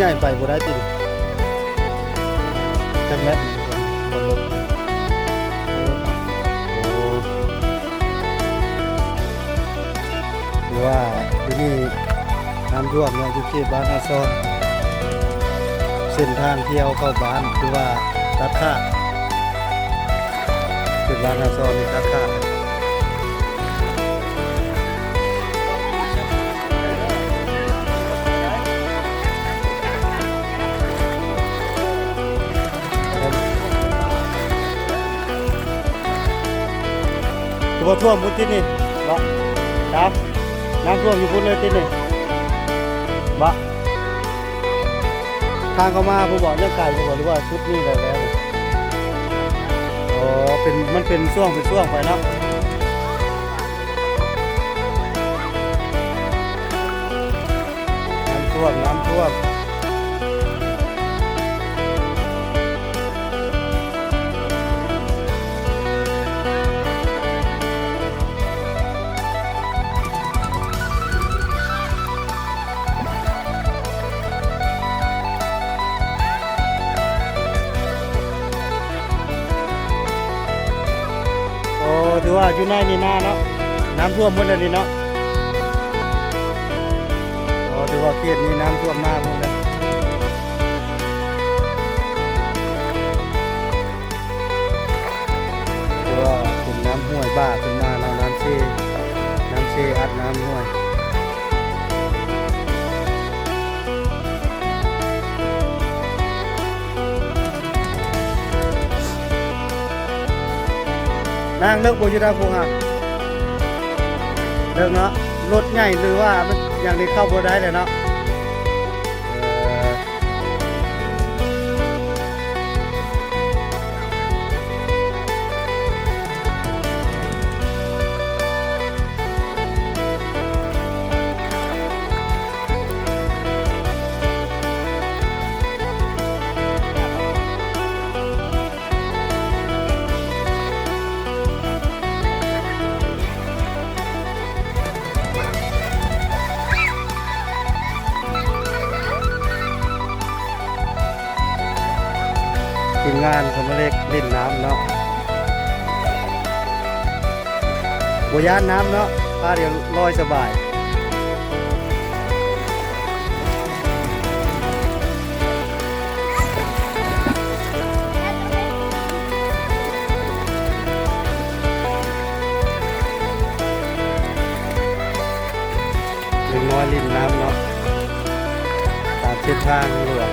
ໃຫຍ່ໄປບໍ່ໄດ້ຕິ ຈັກແມັດ ໂອ້ ຖືວ່າຢູ່ນີ້ນ້ຳຖ້ວມເນາະ ຢູ່ເຂດບ້ານທ່າຊອນ ເສັ້ນທາງທີ່ເອົາເຂົ້າບ້ານຖືວ່າຕັດຂາດ ເຂດບ້ານທ່າຊອນນີ້ຕັດຂາດ. ຄືບໍ່ຖ້ວມພຸ້ນຕິນີ້ເນາະ ຕາມ ນ້ຳຖ້ວມຢູ່ພຸ້ນເລີຍຕິນີ້ ບໍ່? ທາງເຂົ້າມາຜູ້ບອກ ຍັງໄກຢູ່ບໍ່ ຫຼືວ່າຈຸດນີ້ແລ້ວ? ອໍ ເປັນ ມັນເປັນຊ່ວງເປັນຊ່ວງໄປເນາະ ນ້ຳຖ້ວມ ນ້ຳຖ້ວມ. ໂອ້ ຖືວ່າຢູ່ໃນນີ້ນາເນາະ ນ້ຳຖ້ວມໝົດແລ້ວນີ້ເນາະ. ອໍ ຖືວ່າເຂດນີ້ນ້ຳຖ້ວມນາໝົດແລ້ວ. ເພາະວ່າເປັນນ້ຳຫ້ວຍບ່າຂຶ້ນມາເນາະ ນ້ຳເຊ ນ້ຳເຊອັດນ້ຳຫ້ວຍ. ນາງເລິກບໍ່ຢູ່ທາງພຸ້ນຫະ ເລິກເນາະ ລົດໃຫຍ່ຫຼືວ່າມັນຫຍັງນີ້ເຂົ້າບໍ່ໄດ້ແລ້ວເນາະ. ເອີ ທີມງານສຳມະເລັກຫຼິ້ນນ້ຳເນາະ ບໍ່ຢ້ານນ້ຳເນາະ ພາດຽວລອຍສະບາຍ. ເດັກນ້ອຍຫຼິ້ນນ້ຳເນາະ ຕາມເສັ້ນທາງຫຼວງ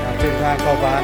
ຕາມເສັ້ນທາງເຂົ້າບ້ານ.